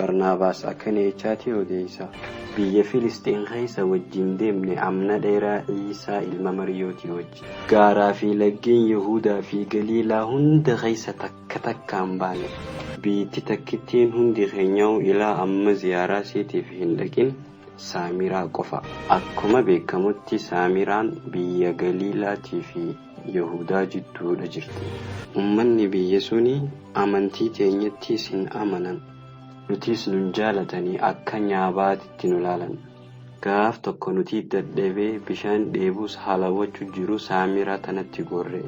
Barnaabaas akkana jechaati odeessa. Biyya Filisxiin keessa wajjin deemne amna dheeraa Iisaa ilma Mariyootii wajjin. Gaaraa fi laggeen Yihuudaa fi Galiilaa hunda keessa takka takkaan baane. Biitti takkittiin hundi keenyaa'u ilaa amma ziyaaraa isiitiif hin dhaqin Saamiraa qofa. Akkuma beekamutti Saamiraan biyya Galiilaatii fi Yihuudaa jidduudha jirti. Uummanni biyya suni amantii teenyattis hin amanan. Nutis nun jaalatanii akka nyaabaatitti nu laalan. Gaaf tokko nuti dadhabee bishaan dheebuus halawwachuu jiru Saamiraa tanatti gorre.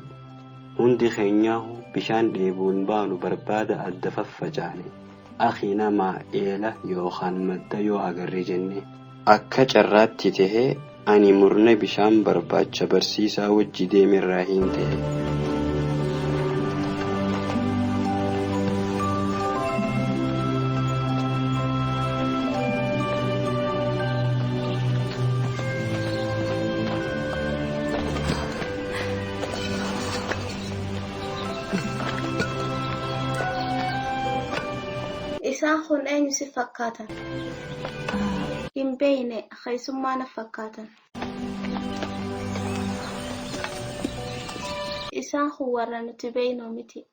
Hundi keenyaahu bishaan dheebuun baanu barbaada adda faffacaane. Akhi namaa eela yookaan madda yoo agarre jenne. Akka carraatti tahee ani murna bishaan barbaacha barsiisaa wajji deemerraa hin ta'e. Isaan kun eenyu si fakkaatan? Hin beekne keessummaa na fakkaatan. Isaan kun warra nuti beeknu miti.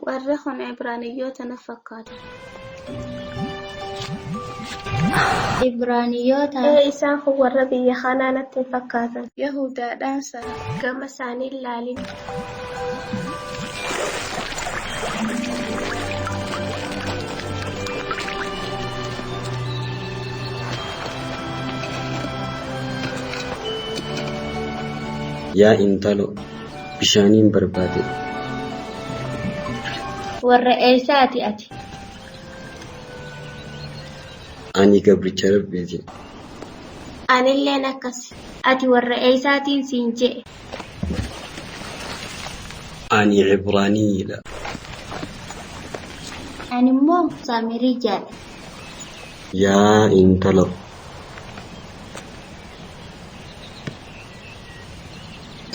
Warri kun Ibraaniyyoota na fakkaatan. Ibraaniyyoota. Ee isaan kun warra biyya kanaa natti hin fakkaatan. Yahudaadhaan sana gama isaanii ilaalin. Yaa intalo, bishaaniin barbaade. Warra eessaati ati? Ani gabricha Rabbiiti. Anilleen akkas. Ati warra eessaatiin siin je'e? Ani Ibraaniidha. Ani immoo Saamiriyaadha. Yaa intalo.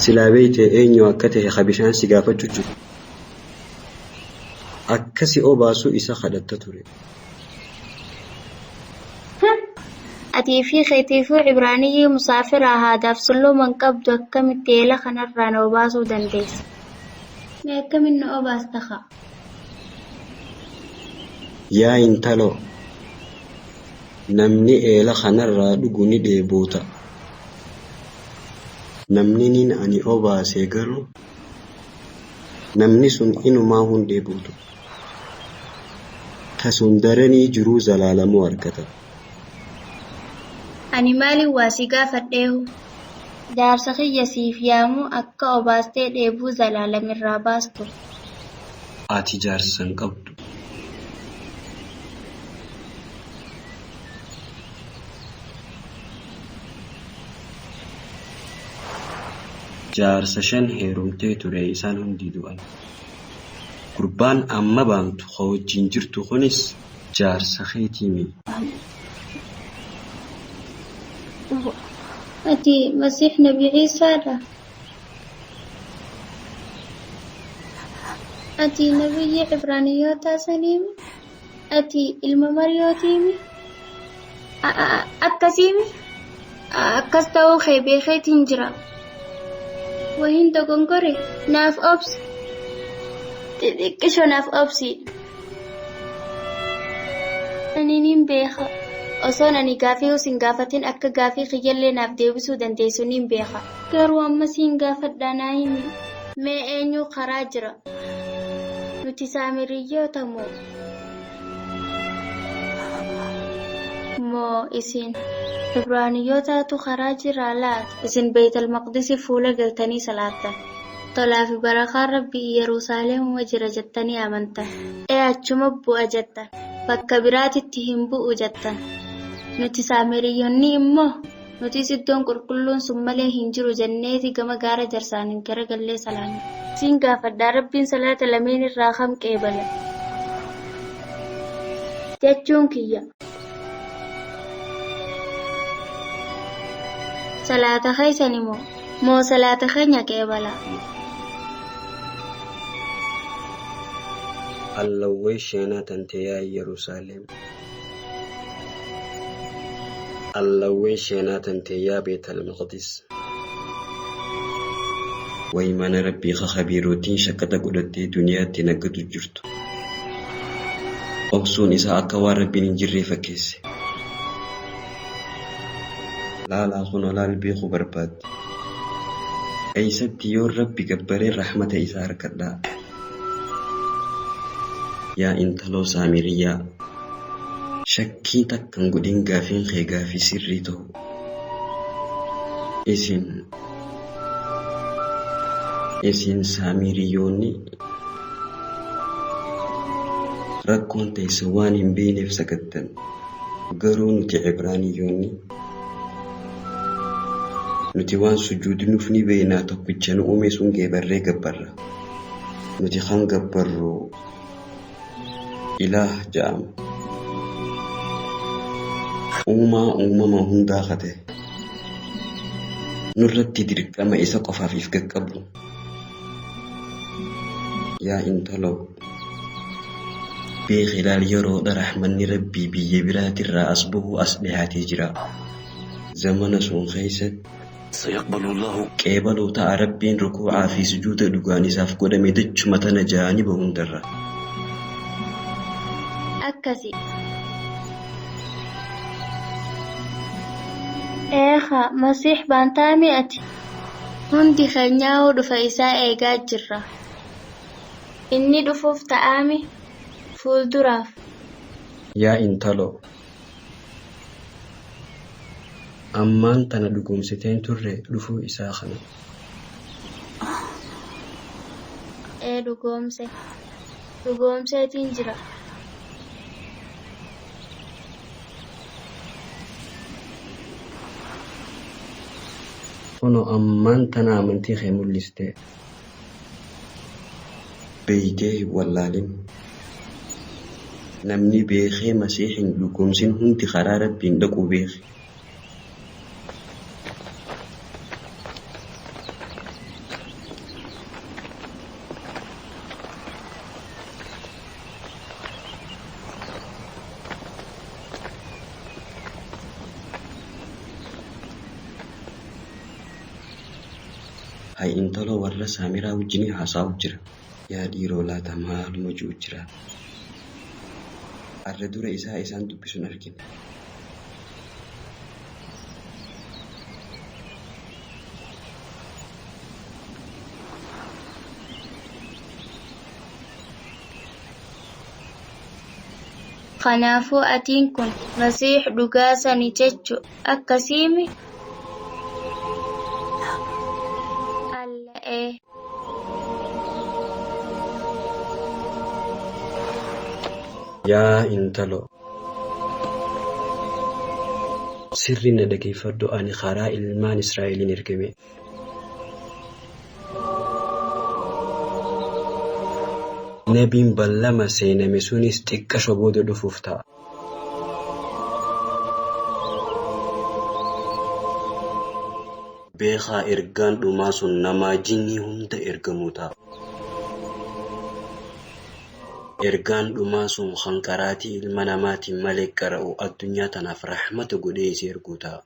Silaa beeytee eenyu akka ta'e ka bishaan si gaafachuu jiru. Akka si obaasuu isa kadhatta ture. Atii fi keetiifuu Ibraaniyyii musaafiraa haadaaf sulluman qabdu akkamitti eela kanarraa na obaasuu dandeessa? Mee akkamiin na obaasta haa? Yaa intalo, namni eela kanarraa dhugu ni dheebota. Namni nin ani obaase garuu namni sun inumaa hin dheebotu. Tasun daranii jiruu zalaalamuu argata. Ani maaliin waa si gaafadheehu? Jaarsa kiyya siif yaamuu akka obaastee dheebuu zalaalamirraa baastu. Ati jaarsa hin qabdu. Jaarsa shan heerumtee ture isaan hundi du'an. Gurbaan amma baantu ka wajjin jirtu kunis jaarsa keetiimi. Ati Masiih Nabi Iisaadha? Ati nabiyyi Ibraaniyyoota saniimi? Ati ilma Mariyootiimi? Akkasiimi? Akkas ta'uu kee beekeetiin jira. Wahiin dogongore naaf obsi. Xixiqqisho naaf obsi. Ani nin beeka. Osoon ani gaafii sin gaafatin akka gaafii kiyyallee naaf deebisuu dandeessu nin beeka. Garuu amma siin gaafadhaa naa himi. Mee eenyu karaa jira? Nuti Saamiriyyoota moo? Moo isin Ibraaniyyootatu karaa jiraa laata? Isin Beeytal Maqdisii fuula galtanii salaattan. Tolaa fi barakaan Rabbii Yerusaalemuma jira jettanii amantan. Ee achuma bu'a jettan. Bakka biraatitti hin bu'u jettan. Nuti Saamiriyyoonni immoo nutis iddoon qulqulluun sun malee hin jiru jenneeti gama gaara jarsaaniin garagallee salaanna. Siin gaafadhaa Rabbiin salaata lameen irraa kam qeebala? Jechuun kiyya. Salaata keessan moo? Moo salaata keenya qeebala? Allawwee sheenaa tante yaa Yerusaalem. Allawwee sheenaa tante yaa Beetal Maqdis. Way mana rabbii kakabiirootiin shakkata godhattee duniyaatti naggatu jirtu. Obsuun isaa akka waan rabbiin hin jirree fakkeesse. Laalaa kun olaal beekuu barbaadde. Eessatti yoo rabbi gabbaree rahmata isaa harkadhaa. Yaa intaloo Saamiriyaa, shakkii takkan godhin gaafiin kee gaafii sirrii ta'u. Isin Saamiriyoonni rakkoon teessa waan hin beekneef sagaddan. Garuu nuti Cibraaniyyoonni nuti waan sujuudnuuf ni beeknaa tokkicha nu uume sun geebarree gabbarra. Nuti kan gabbarru ilaah jedhama. Uumaa uumama hundaa kate. Nurratti dirqama isa qofaaf if qaqqabu. Yaa intaloo beeki ilaal yeroodha rahmanni rabbii biyya biraatirraa as bahu as dhiyaatee jira. Zamana sun keessatti سيقبل الله qeebaluu ta'a rabbiin rukuu'aa fi sujuuda dhugaan isaaf godhame dachuma tana jaaniba hundarra. Akkasi. Eegaa Masiih baantaami ati. Hundi keenyaa'uu dhufa isaa eegaa jirra. Inni dhufuuf ta'aami fuulduraaf. Yaa intaloo ammaan tana dhugoomsiteen turre dhufuu isaa kana. Ee dhugoomse. Dhugoomseetiin jira. Kunoo ammaan tana amantii kee mul'iste. Beeytee hin wallaalin. Namni beekee Masiih hin dhugoomsin hundi karaa rabbiin dhaquu beeki. Hay intaloo warra Saamiraa wajjin haasa'u jira. Yaa dhiiroo laata maaluma ji'u jira. Arra dura isaa isaan dubbisuun argine. Kanaafuu atiin kun Masiih dhugaa sani jechuu akkasiimi? Alla'ee. Yaa intaloo sirri na dhageeffadhu ani karaa ilmaan Israa'eliin ergame. Nabiin ballama seename sunis xiqqasho booda dhufuuf ta'a. Beekaa ergaan dhumaa sun namaa jinnii hunda ergamuu ta'a. Ergaan dhumaa sun kan qaraatii ilma namaatiin malee qara'u addunyaa tanaaf rahmata godhee isii erguu ta'a.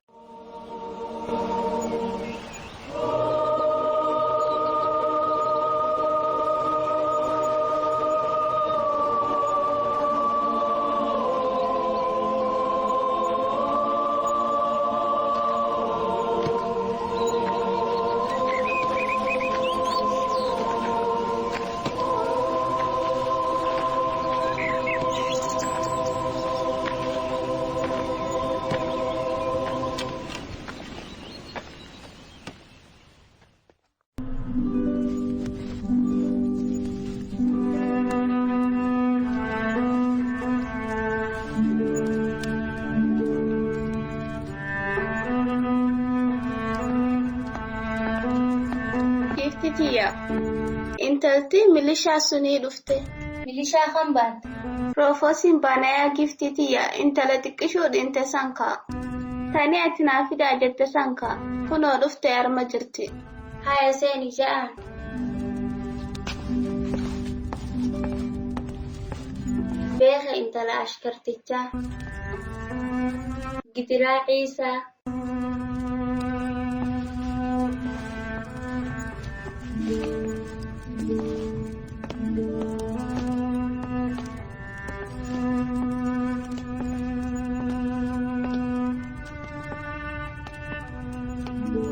Giifti tiyya. Intalti milishaa sunii dhufte. Milishaa kan baante. Roofoosiin baanayaa giiftii tiyya intala xiqqishuu dhinte san ka'a. Tani ati naa fidaa jette san ka'a. Kunoo dhufte arma jirti. Haya seeni ja'aan. Intala ashkartichaa. Gidiraa Ciisaa.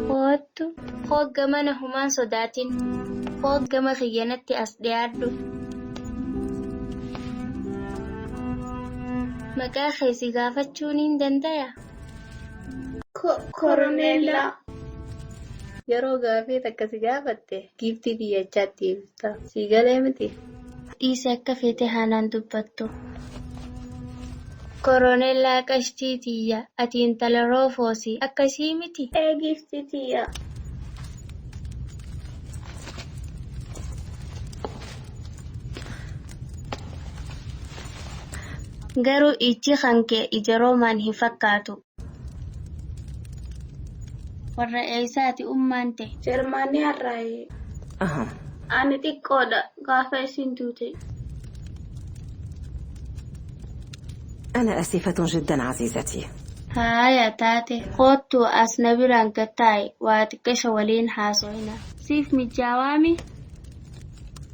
Koottu hoogga mana humaan sodaatin. Hooggama kiyyanatti as dhiyaadhu. Maqaa kee si gaafachuu niin dandayaa? Koroneellaa. Yeroo gaafii takka si gaafatte giiftii xiyyachaatti ibsita. Sii galee miti? Dhiisi akka feete haanaan dubbattu. Koroneellaa qashtii tiyya ati intala roofoosi akkasii miti? Ee giiftii tiyya. Garuu ijji kan kee ija roomaan hin fakkaatu. Warra eessaati ummaan ta'e? Jarmaaniyaarraayi. أها. Ani xiqqoodha gaafa isin duute. أنا آسفة جدا عزيزتي. Haaya taate koottuu as na biraan gad taa'i waa xiqqeesha waliin haasofna. Siif mijaawaa?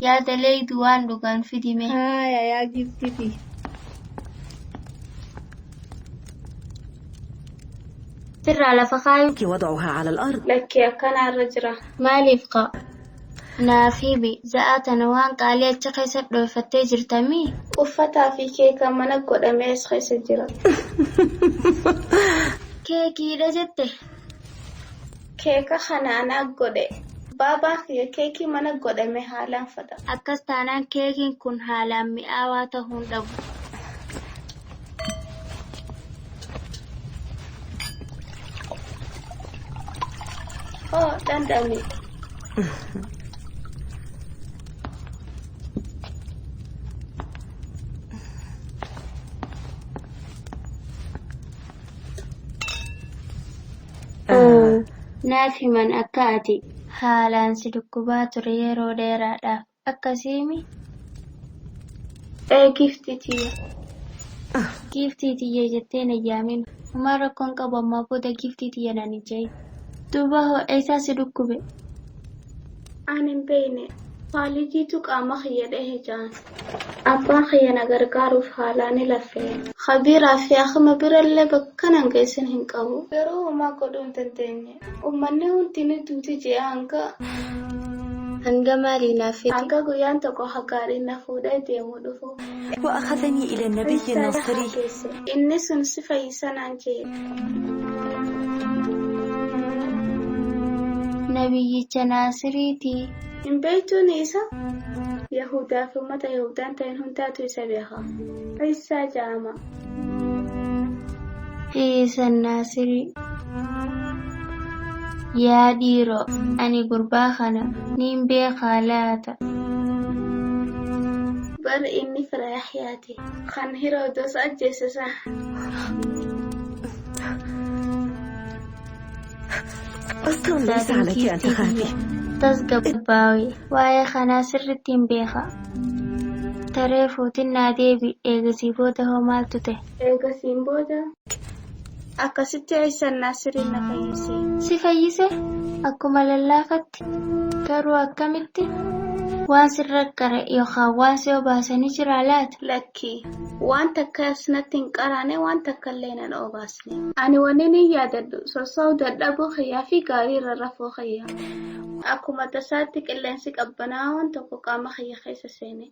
Yaada leeydu waan dhugaan fidime. Haaya yaa giiftii. Sirraa lafa kaayu وضعها على الأرض. Lakkii akkanaarra jira. Maaliif ka'a? Naaf himi za'aa tana waan qaalii achi keessa dhooffattee jirtamii? Uffataa fi keeka mana godhamee as keessa jira. Keekiidha jette? Keeka kana anaa godhe. Baabaa kiyya keekii mana godhame haalaan fedha. Akkas taanaan keekiin kun haalaan mi'aawaa ta'uu hin dhabu. Hoo dhandhami. آه. Naaf himan akka ati haalaan si dhukkubaa ture yeroo dheeraadhaaf akkasiimi? Ee giiftii tiyya. Giiftii tiyya jettee na yaamin. Homaa rakkoon qabu ammaa booda giiftii tiyya naan hin jedhin. Duuba hoo eessaa si dhukkube? Ani hin beekne. Faalijiitu qaama kiyya dhahe ja'an. Abbaan kiyya na gargaaruuf haalaan ni laffee. Kabiiraa fi akuma birallee bakka nan geessin hin qabu. Garuu homaa godhuu hin dandeenye. Uummanni hundi ni duuti je'e hanga Hanga maalii naaf fidi? hanga guyyaan tokko hagaariin na fuudhee deemu dhufu. وأخذني إلى النبي Isaa الناصري. geesse. Inni sun si fayyisa naan jedhe. Nabiyyicha Naasiriitii. Hin beektuun isa? Yahudaa fi uummata Yahudaan ta'in hundaatu isa beeka. Isaa ja'ama. Iisan Naasirii. Yaa dhiiroo, ani gurbaa kana niin beekaa laata? Bar inni fira Yaxyaati. Kan Hiroodos ajjeese sana. أصلا ليس Saatiin عليك أن giiftii تخافي. tiyya. Tasgabbaawi. Waa'ee kanaa sirriitti hin beeka. Taree fuutinnaa deebi eegasii booda hoo maaltu ta'e? Eegasiin booda akkasitti Iisaan Naasiriin na fayyise. Si fayyise? Akkuma lallaafatti? Garuu akkamitti? Waan sirra qare yookaan waan si obaasanii jiraa laata? Lakkii waan takka asnatti hin qaraane waan takka illee nan obaasne. Ani wanni ni yaadadhu sosso'uu dadhabuu kiyyaa fi gaarii irra rafuu kiyya. Akkuma tasaatti qilleensi qabbanaawaan tokko qaama kiyya keessa seene.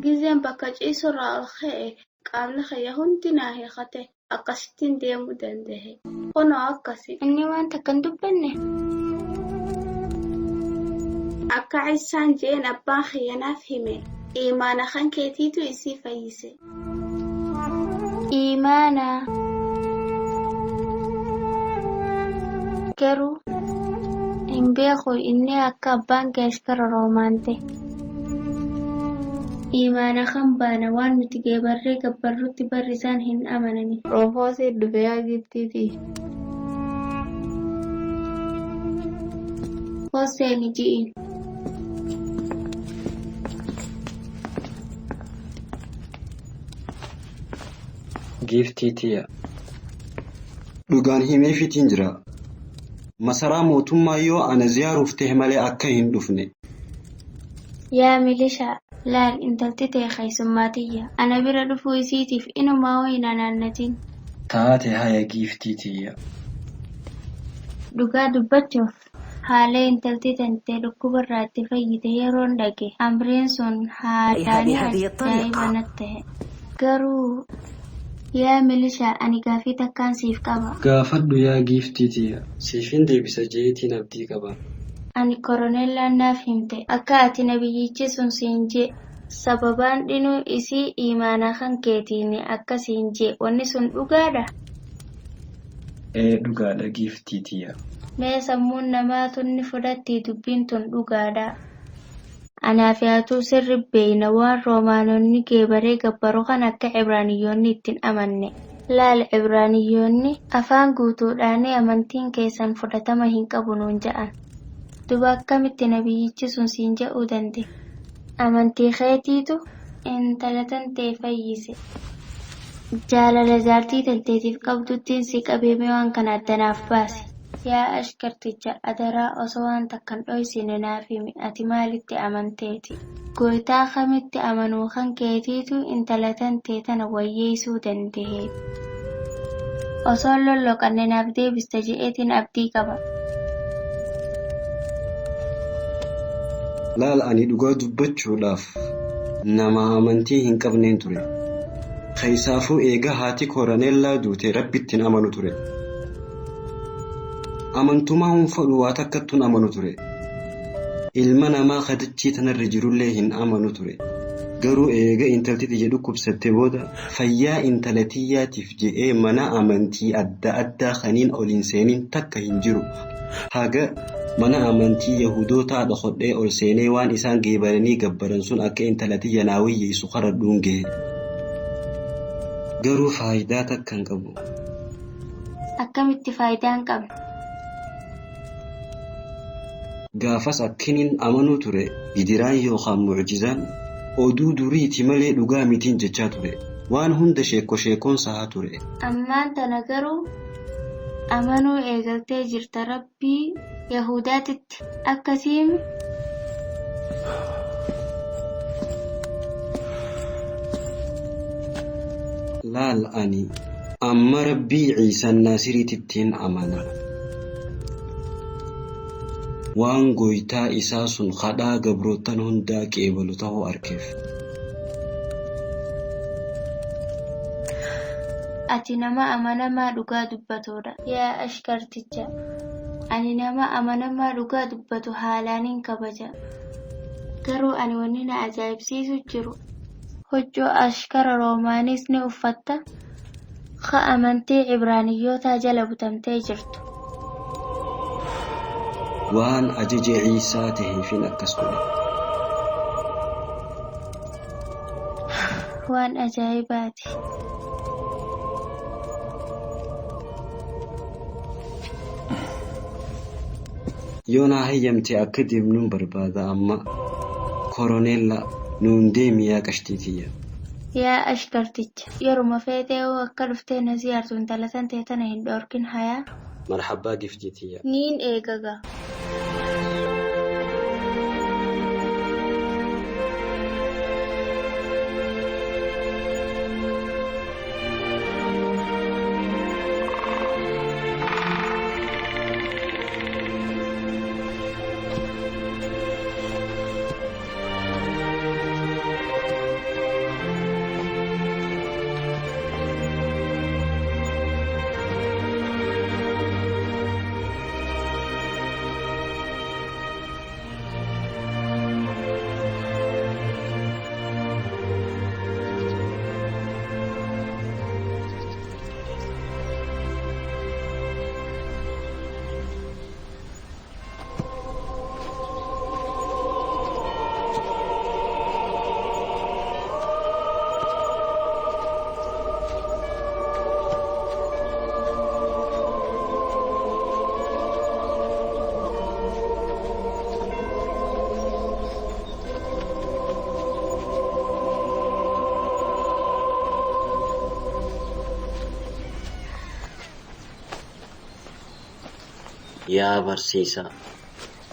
Gizeen bakka ciisurraa ol ka'e qaamni kiyya hundi naa hiiqate akkasittiin deemuu danda'e. Kunoo akkasi. Inni waan takka hin dubbanne? Akka isaan je'een abbaan kiyya naaf hime. Imaana kan keetiitu isii fayyise. Imaanaa. Garuu hin beeku inni akka abbaan kee ashkara Roomaan ta'e. Imaana kan baana waan nuti geebarree gabbarrutti barri isaan hin amanani. Roofoosiin dhufe yaa giiftii. Hoseeni ji'iin. Giiftii tiyya. Dhugaan himeefiitiin jira. Masaraa mootummaa yoo ana ziyaaruuf ta'e malee akka hin dhufne. Yaa milishaa, laal intalti tee keessummaa tiyya. Ana bira dhufuu isiitiif inumaa hoo hin anaannatin. Taate haya giiftii tiyya. Dhugaa dubbachuuf haala intalti tantee dhukkubarraa itti fayyite yeroon dhage amriin sun haalaanii بهذه ajaa'iba الطريقة. natti ta'e. Garuu yaa milishaa ani gaafii takkaan siif qaba. Gaafadhu yaa giiftii tiyya. Siifin deebisa jeetiin abdii qaba. Ani koroneellaan naaf himte akka ati nabiyyichi sun siin jee sababaan dhinuu isii imaanaa kan keetiini akka siin jee wanni sun dhugaadha. Ee dhugaadha giiftii tiyya. Mee sammuun namaa tunni fudhatti dubbiin tun dhugaadha. Anaaf yaatuu sirri beeyna waan roomaanonni geebaree gabbaru kan akka Cibraaniyyoonni ittiin amanne. Laal Cibraaniyyoonni afaan guutuudhaan amantiin keessan fudhatama hin qabu nuun ja'an. Duba akkamitti nabiyyichi sun siin je'uu danda'e? Amantii keetiitu intala tantee fayyise. Jaalala jaartii tanteetiif qabduttiin si qabeeme waan kana addanaaf baase. Yaa ashkarticha adaraa osoo waan takkan dhoysine naaf himi ati maalitti amanteeti? Goytaa kamitti amanuu kan keetiitu intala tantee tana wayyeessuu danda'e. Osoon lolloqanne naaf deebista je'eetiin abdii qaba. Laal ani dhugaa dubbachuudhaaf nama amantii hin qabneen ture. Keessaafuu eega haati koroneellaa duute rabbittiin amanu ture. Amantumaa hin fedhu waa takkattuun amanu ture. Ilma namaa kadachii tanarra jirullee hin amanu ture. Garuu eega intalti tiyya dhukkubsatte booda fayyaa intala tiyyaatiif je'ee mana amantii adda addaa kaniin ol hin seenin takka hin jiru. Haga mana amantii Yahudootaa dhokodhee ol seenee waan isaan geebaranii gabbaran sun akka intala tiyya naa wayyeessu karadhuun gahe. Garuu faayidaa takka hin qabu. Akkamitti faayidaa hin qabne? Gaafas akkiniin amanuu ture gidiraan yookaan mucjizaan oduu duriiti malee dhugaa mitiin jechaa ture. Waan hunda sheekko sheekkoon sahaa ture. Ammaan tana garuu amanuu eegaltee jirta rabbii Yahudaatitti akkasiin Laal ani amma rabbii Ciisaan Naasiriitittiin amana. Waan goytaa isaa sun kadhaa gabrootan hundaa qeebalu ta'uu arkeef. Ati nama amanamaa dhugaa dubbatudha. Yaa ashkarticha, ani nama amanamaa dhugaa dubbatu haalaaniin kabaja. Garuu ani wanni na ajaa'ibsiisu jiru. Huccuu ashkara Roomaanis ni uffatta. Ka amantii Cibraaniyyootaa jala butamtee jirtu. Waan ajaja Ciisaa taheefin akkas godhe. Waan ajaa'ibaati. Yoo naa hayyamte akka deemnuun barbaada amma. Koroneella nuun deemi yaa qashtii tiyya. Yaa ashkarticha, yeruma feetee hoo akka dhuftee na ziyaartu intala tantee tana hin dhoorkin hayaa. Marhabbaa giftii tiyya. Niin eegaga. Yaa barsiisaa,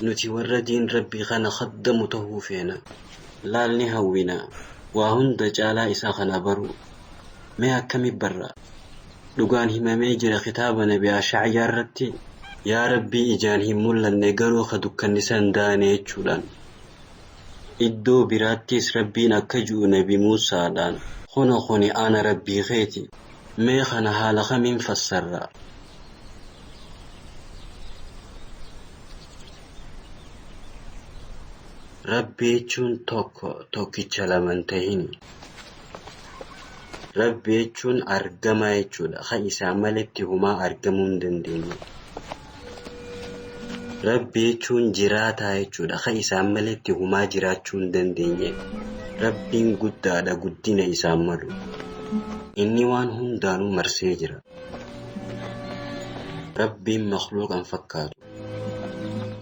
nuti warra diin Rabbii kana khaddamu tahuu feena. Laal ni hawwina. Waa hunda caalaa isaa kana baruu. Mee akkami barra? Dhugaan himamee jira kitaaba Nabi Ashacyaa irratti. Yaa Rabbii ijaan hin mul'anne garuu ka dukkanni san daane jechuudhaan. Iddoo biraattis Rabbiin akka ji'u Nabi Muusaadhaan. Kuno kuni ana Rabbii keeti. Mee kana haala kamiin fassarra? Rabbi jechuun tokko tokkicha lama hin tahini. Rabbi jechuun argamaa jechuudha. Kan isaa maletti humaa argamuu hin dandeenye. Rabbi jechuun jiraataa jechuudha. Kan isaan maletti humaa jiraachuu hin dandeenye. Rabbiin guddaadha guddina isaan malu. Inni waan hundaanuu marsee jira. Rabbiin makhluuqan fakkaatu.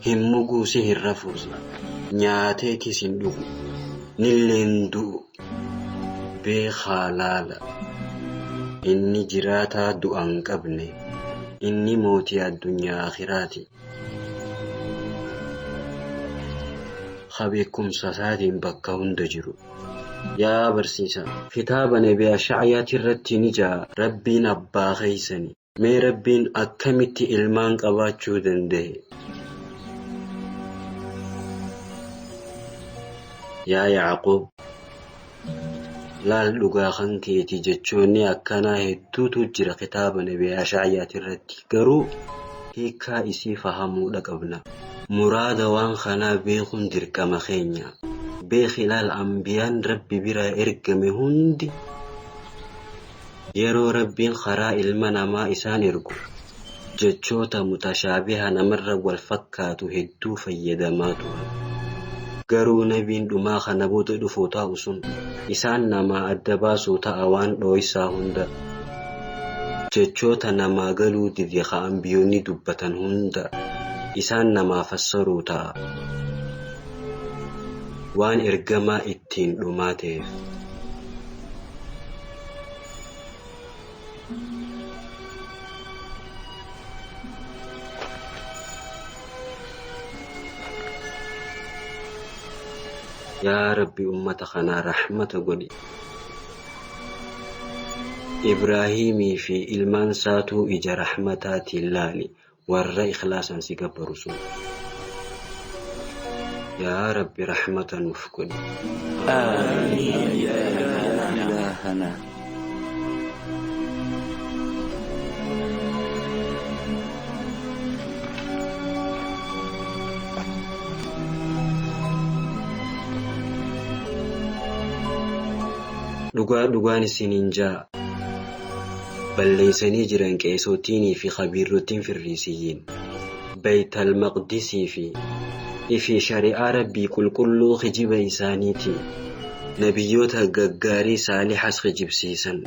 Hin muguusi hin rafuusi. Nyaateetis hin dhugu. Nilleen du'u. Beekaa laala. Inni jiraataa du'a hin qabne. Inni mootii addunyaa akhiraati. Ka beekumsa isaatiin bakka hunda jiru. Yaa barsiisaa, kitaaba Nabi Ashacyaati irratti ni ja'a Rabbiin abbaa keeysani. Mee Rabbiin akkamitti ilmaan qabaachuu danda'e? Yaa Yacquub, laal dhugaa kan keeti jechoonni akkanaa hedduutu jira kitaaba Nabi Ashacyaati irratti. Garuu hiikkaa isii fahamuudha qabna. Muraada waan kanaa beekuun dirqama keenya. Beeki ilaal ambiyaan Rabbi biraa ergame hundi yeroo Rabbiin karaa ilma namaa isaan ergu jechoota mutashaabiha namarra wal fakkaatu hedduu fayyadamaa turan. Garuu nabiin dhumaa kana booda dhufuu taa'u sun isaan namaa adda baasuu ta'a waan dhooysaa hunda. Jechoota namaa galuu dide ka ambiyoonni dubbatan hunda isaan namaa fassaruu ta'a. Waan ergamaa ittiin dhumaa ta'eef. Yaa Rabbi ummata kanaa rahmata godhi. Ibraahimii fi ilmaan isaatuu ija rahmataatiin laali warra ikhlaasan si gabbaru sun. Yaa Rabbi rahmata nuuf godhi. آمين يا إلهنا. Dhugaa dhugaan isiniin ja'a. Balleeysanii jiran qeesotiinii fi khabiirrotiin firriisiyyiin. Baytal Maqdisii fi ifi shari'aa Rabbii qulqulluu kijiba isaaniitiin nabiyyoota gaggaarii saalihas kijibsiisan.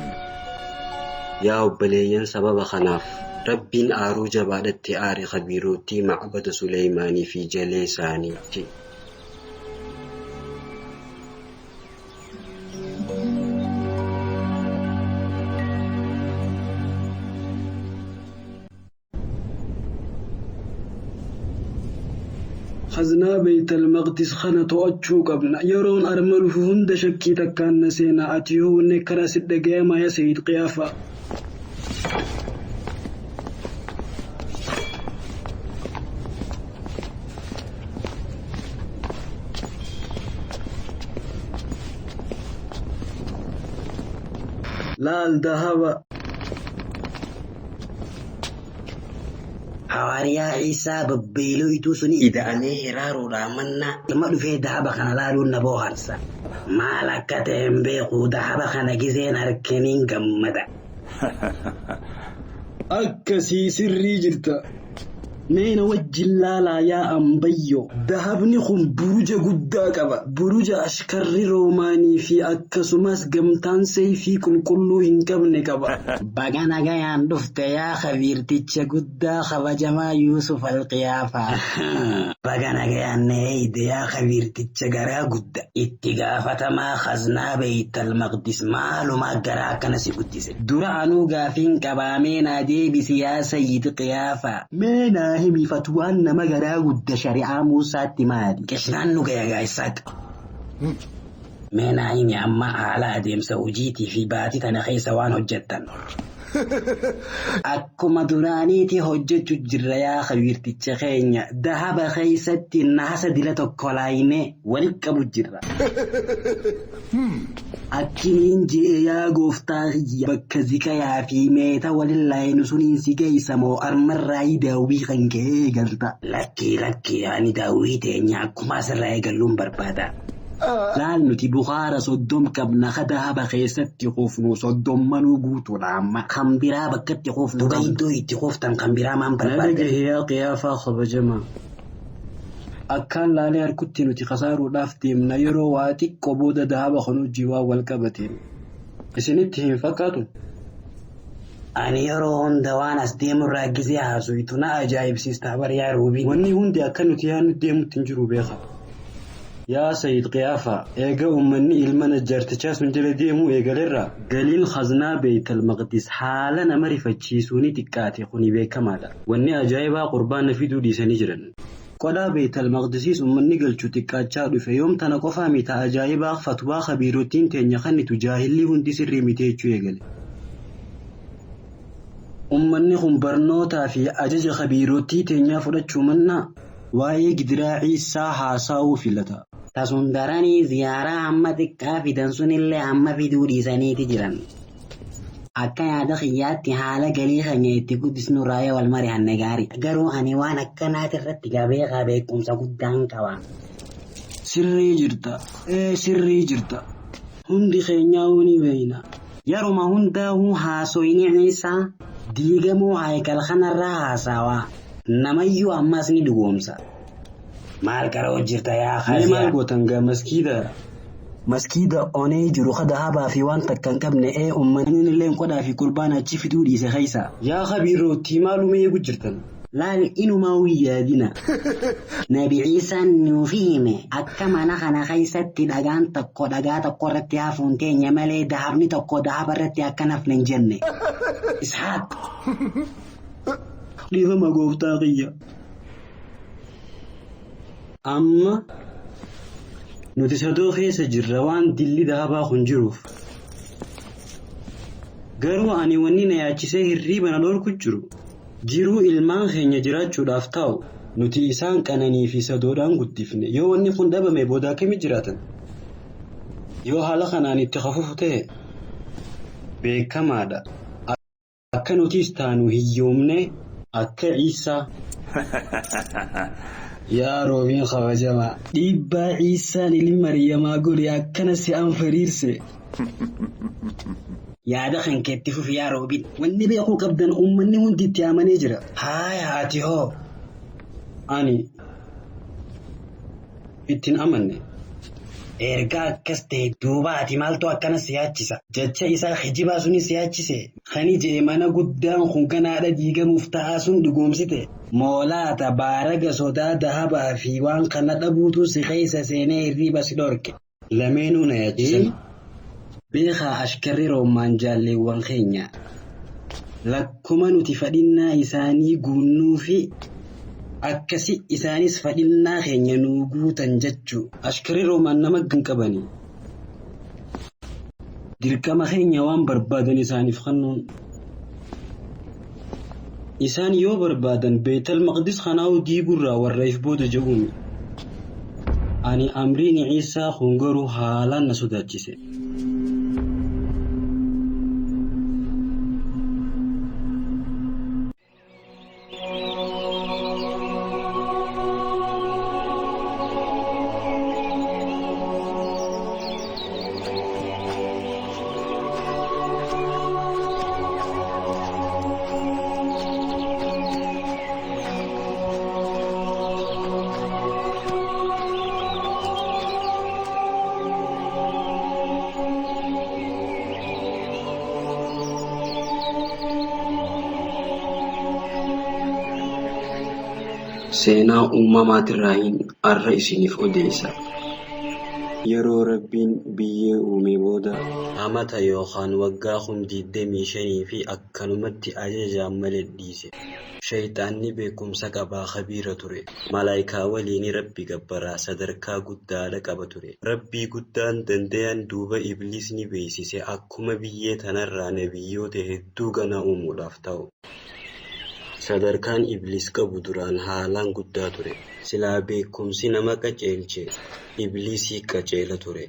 Yaa obboleeyyan sababa kanaaf Rabbiin aaruu jabaadhatti aare khabiirootii macbada Suleymaanii fi jalee isaaniitti. Khaznaa Baytal Maqdis kana to'achuu qabna. Yeroon arma dhufu hunda shakkii takkaan na seena. Ati yoo wanni akkana si dhagayamaa yaa Sayyid Qiyaafa. Laal dahaba. Hawaariyaa Iisaa babbeelooytuu suni ida'amee hiraaruudhaa mannaa nama dhufee dahaba kana laaluun na booharsa. Maal akka ta'e hin beeku dahaba kana gizeen harkiniin gammada. Akkasii sirrii jirta. Mee na wajjin laalaa yaa ambayyo. Dahabni kun buruja guddaa qaba. Buruja ashkarri Roomaanii fi akkasumas gamtaan seeyfii qulqulluu hin qabne qaba. Baga nagayaan dhufte yaa khabiirticha guddaa kabajamaa Yuusuf Alqiyaafaa. Baga nagayaan na eeyde yaa khabiirticha garaa guddaa. Itti gaafatamaa khaznaa Baytal Maqdis maalumaa garaa akkana si guddise. Dura anuu gaafiin qabaamee naa deebisi yaa Sayyid Qiyaafaa. Mee naa himi fatwaan nama garaa gudda shari'aa Muusaatti maali? Qishnaan nu gaya gaa'issaaq. Mee naa himi amma haala adeemsa hojiitii fi baatii tana keessa waan hojjettan. Akkuma duraaniiti hojjechu jirra yaa kabiirticha keenya dahaba keessatti naasa dila tokko laayinee walitti qabu jirra. Akkiniin je'e yaa gooftaa kiyya bakka zikayaa fi meeta walin laayinu suniin si geessa moo armarraayii daawwii kan ka'ee eegalta. Lakkii lakkii ani daawwii teenya akkuma asirraa eegalluun barbaada. Laal nuti bukaara 30 qabna ka dahaba keessatti kuufnu soddommanuu guutuudha amma. Kan biraa bakkatti kuufnu. Duba iddoo itti kuuftan kan biraa maan barbaadda? Na dhagahi yaa qiyaafaa kabajamaa. Akkaan laalee harkutti nuti kasaaruudhaaf deemna yeroo waa xiqqoo booda dahaba kan hojii waan wal qabateen. Isinitti hin fakkaatu? Ani yeroo hunda waan as deemurraa gisee haasuytu na ajaa'ibsiista bar yaa Ruubiin. Wanni hundi akka nuti yaadnu deemutti hin jiru beeka. Yaa Sayid Qiyaafaa, eega uummanni ilma najjaartichaa sun jala deemuu eegalerraa galiin khaznaa Beeytal Maqdis haala nama rifachiisuu ni xiqqaate kuni beekamaadha. Wanni ajaa'ibaa qurbaana fiduu dhiisanii jiran. Qodhaa Beeytal Maqdisiis uummanni galchu xiqqaachaa dhufe yoom tana qofaa mita ajaa'ibaa fatwaa kabiirottiin teenya kannitu jaahilli hundi sirrii miti jechuu eegale. Uummanni kun barnootaa fi ajaja kabiirottii teenyaa fudhachuu mannaa waa'ee gidiraa Ciisaa haasa'uu filata. Tasuun daranii ziyaaraa hamma xiqqaa fidan sunillee hamma fiduu dhiisaniiti jiran. Akka yaada kiyyaatti haala galii keenya itti guddisnu raayyaa wal mari'anne gaarii. Garuu ani waan akkanaati irratti gabeekaa beekumsa guddaan qaba. Sirrii jirta. Ee sirrii jirta. Hundi keenyaa ni beeyna. Yeruma hundaa'uu haasoyni Ciisaa diigamuu haayikal kanarraa haasawaa. Namayyuu ammas ni dhugoomsa. Maal qaroo jirta yaa Mee Khaaziyaa? maal gootan gaa maskiida? Maskiida onee jiru ka dahabaa fi waan takka hin qabne ee uummanni illee qodhaa fi qurbaana achi fiduu dhiise keessa. Yaa kabiirootti maaluma eegu jirtan? Laal inumaa yaadina. Nabi Ciisaan nuufi hime akka mana kana keessatti dhagaan tokko dhagaa tokko irratti hafuun teenya malee dahabni tokko dahaba irratti akka nafne hin jenne. Ishaaq. Dhiifama gooftaa kiyya. Amma nuti sadoo keessa jirra waan dilli dahabaa kun jiruuf. Garuu ani wanni na yaachisee hirriiba na dhorku jiru. Jiruu ilmaan keenya jiraachuudhaaf taa'u nuti isaan qananii fi sadoodhaan guddifne yoo wanni kun dhabame booda akkamitti jiraatan? Yoo haala kanaan itti hafuuf ta'e beekamaadha. Akka nutis taanu hiyyoomne akka Ciisaa. Yaa Roobiin kabajamaa. Dhiibbaa Ciisaan ilmi Mariyamaa godhe akkana si anfariirse. Yaada kan keetti fufi yaa Roobiin. Wanni beekuu qabdan uummanni hundi itti amanee jira. Haaya ati hoo. Ani ittiin amanne. Erga akkas ta'e duuba ati maaltu akkana si yaachisa? Jecha isaa kijibaa sunis si yaachise. Kani je'e mana guddaan kun ganaadha diigamuuf ta'aa sun dhugoomsite. Moolaata baaraga sodaa dahabaa fi waan kana dhabuutu si keessa seenee hirriiba si dhorke. Lameenuu na yaachisan. Beekaa ashkarri Roomaan jaalleewwan keenya. Lakkuma nuti fadhinnaa isaanii guunnuu fi akkasi isaanis fadhinnaa keenya nuu guutan jechuu. Ashkarri Roomaan nama hin qabani. Dirqama keenya waan barbaadan isaaniif kennuun. Isaan yoo barbaadan Beetal Maqdis kanaa'uu diiguurraa warra if booda jedhuuni. Ani amriin Ciisaa kun garuu haalaan na sodaachise. Seenaa uumamaatirraayin har'a isiniif odeessa. Yeroo Rabbiin biyyee uume booda amata yookaan waggaa 25,000 fi akkanumatti ajajaan malee dhiise. Shayxaanni beekumsa qabaa khabiira ture. Malaayikaa waliin Rabbi gabbaraa sadarkaa guddaadha qaba ture. Rabbii guddaan danda'an duuba Ibliis ni beeksise akkuma biyyee tanarraa nabiyyoota hedduu gana uumuudhaaf ta'u. Sadarkaan Ibliis qabu duraan haalaan guddaa ture. Silaa beekumsi nama qajeelche Ibliisii qajeela ture.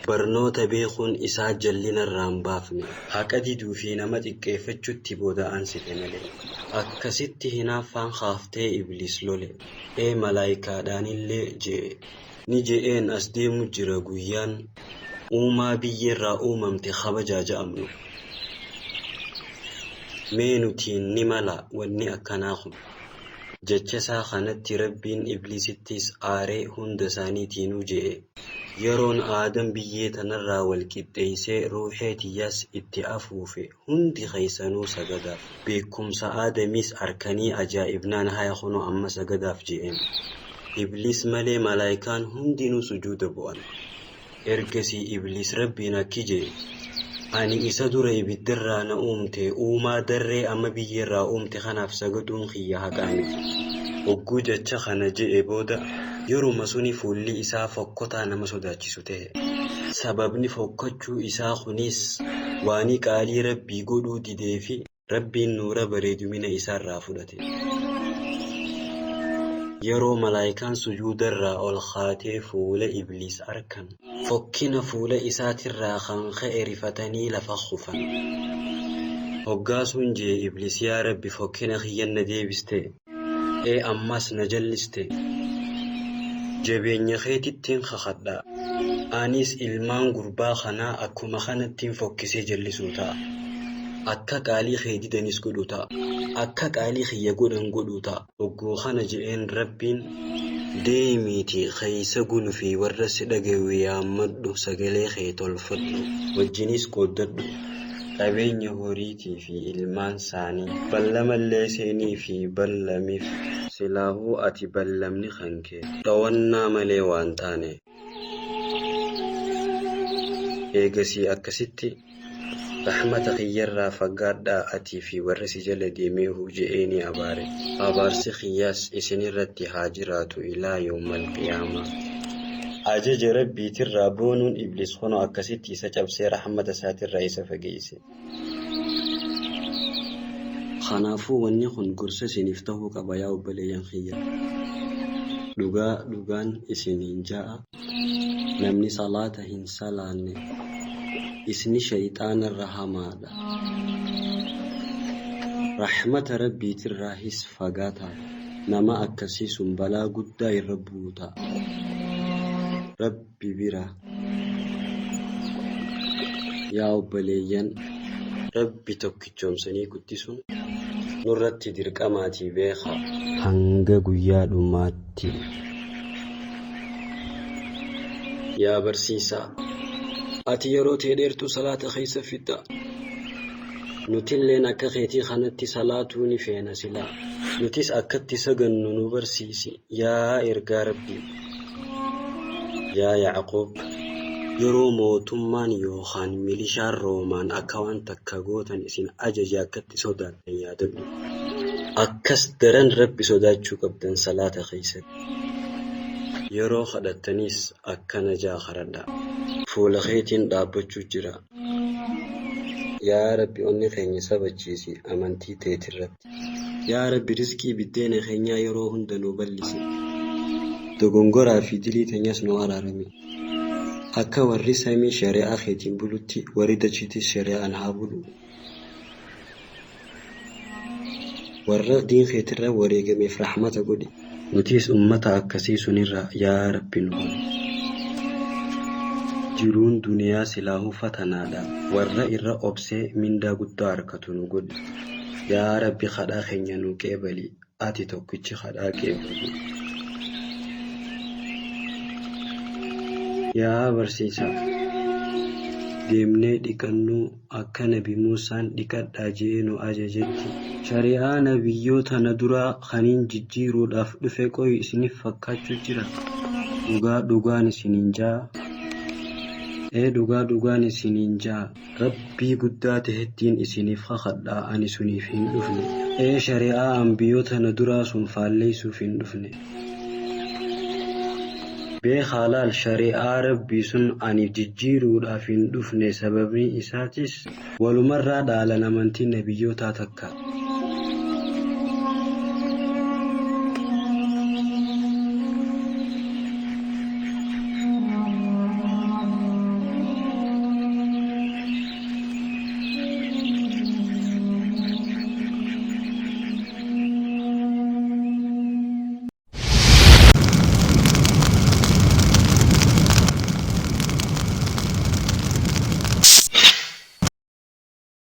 Barnoota beekuun isaa jallinarraa hin baafne. Haqa diduu fi nama xiqqeeffachuutti booda'aansite malee. Akkasitti hinaaffaan kaaftee Ibliis lole. Ee malaayikaadhaanillee je'e. Ni je'een as deemu jira guyyaan uumaa biyyeerraa uumamte kabajaa ja'amnu. Mee nutiin ni mala wanni akkanaa kun. Jecha isaa kanatti Rabbiin Ibliisittis aaree hunda isaaniitiinuu je'e. Yeroon Aadam biyyee tanarraa wal qixxeessee ruuxee tiyyaas itti afuufe hundi keessanuu sagadaaf. Beekumsa Aadamis arkanii ajaa'ibnaan haya kunoo amma sagadaaf je'een. Ibliis malee malaayikaan hundinuu sujuuda bu'an. Ergasii Ibliis Rabbiin akki je'e. Ani isa dura ibiddarraa na uumte uumaa darree amma biyyeerraa uumte kanaaf sagaduun kiyya haqaa miti. Hogguu jecha kana je'e booda yeruma suni fuulli isaa fokkotaa nama sodaachisu ta'e. Sababni fokkachuu isaa kunis waani qaalii Rabbii godhuu didee fi Rabbiin nuura bareedumina isaarraa fudhate. Yeroo malaayikaan sujuudarraa ol kaatee fuula Ibliis arkan fokkina fuula isaatirraa kan ka'e rifatanii lafa kufan. Hoggaa sun je'e Ibliis yaa Rabbi fokkina kiyyan na deebiste. Ee ammas na jalliste. Jabeenya keetittiin kakadha. Anis ilmaan gurbaa kanaa akkuma kanattiin fokkisee jallisuu ta'a. Akka qaalii kee didanis godhu ta'a. Akka qaalii kiyya godhan godhu ta'a. Hogguu kana je'een Rabbiin deemiitii keessa gulufii warra si dhagayu yaammadhu sagalee kee tolfadhu. Wajjinis qooddadhu. Qabeenya horiitii fi ilmaan isaanii ballamallee seenii fi ballamiif silaahuu ati ballamni kan kee dhawannaa malee waan taane. Eegasii akkasitti rahmata kiyyarraa fagaadhaa atii fi warra si jala deemeehu je'ee ni abaare. Abaarsi kiyyaas isinirratti haa jiraatu ilaa yawmal qiyaamaa. Ajaja Rabbiitirraa boonuun Ibliis kunoo akkasitti isa cabsee rahmata isaatirraa isa fageesse. Kanaafuu wanni kun gorsa isiniif ta'uu qaba yaa obboleeyyan kiyya. Dhugaa dhugaan isiniin ja'a. Namni salaata hin salaanne isni shayxaanarra hamaadha. Rahmata Rabbiitirraahis fagaataadha. Nama akkasii sun balaa guddaa irra buuta. Rabbi bira. Yaa obboleeyyan Rabbi tokkichoomsanii guddisuun nurratti dirqamaatii beekaa. Hanga guyyaa dhumaatti. Yaa barsiisaa, ati yeroo tee dheertuu salaata keessa fixxa. Nutilleen akka keetii kanatti salaatuu ni feena silaa. Nutis akkatti sagannu nu barsiisi yaa ergaa Rabbii. Yaa Yaaqoob, yeroo mootummaan yookaan milishaan Roomaan akka waan takka gootan isin ajaje akkatti sodaattan yaadadhu. Akkas daran Rabbi sodaachuu qabdan salaata keessatti. Yeroo kadhattanis akkana jaa kadhadhaa. Fuula keetiin dhaabbachuu jira. Yaa Rabbi onni keenya sabachiisi amantii teetirratti. Yaa Rabbi rizqii biddeena keenyaa yeroo hunda nu bal'isi. Dogongoraa fi dilii teenyas nu araarami. Akka warri samii shari'aa keetiin bulutti warri dachiitis shari'aan haa bulu. Warra diin keetirra wareegameef rahmata godhi. Nutis ummata akkasii sunirraa yaa Rabbi nu godhi. Jiruun duniyaa silaahuu fatanaadha. Warra irra obsee mindaa guddaa harkatu nu godhi. Yaa Rabbi kadhaa keenya nu qeebali. Ati tokkichi kadhaa qeebali. Yaa barsiisaa, deemnee dhiqannuu akka Nabi Muusaan dhiqadhaa je'ee nu ajajetti. Shari'aa nabiyyoota na duraa kaniin jijjiiruudhaaf dhufe qoyi isiniif fakkaachuu jira. Dhugaa dhugaan isiniin ja'a. Ee dhugaa dhugaan isiniin ja'a. Rabbii guddaa tahettiin isiniif kakadhaa ani suniif hin dhufne. Ee shari'aa ambiyyoota na duraa sun faalleessuuf hin dhufne. Beekaa laal shari'aa rabbii sun ani jijjiiruudhaaf hin dhufne sababni isaatis walumarraa dhaalan amantiin nabiyyootaa takka.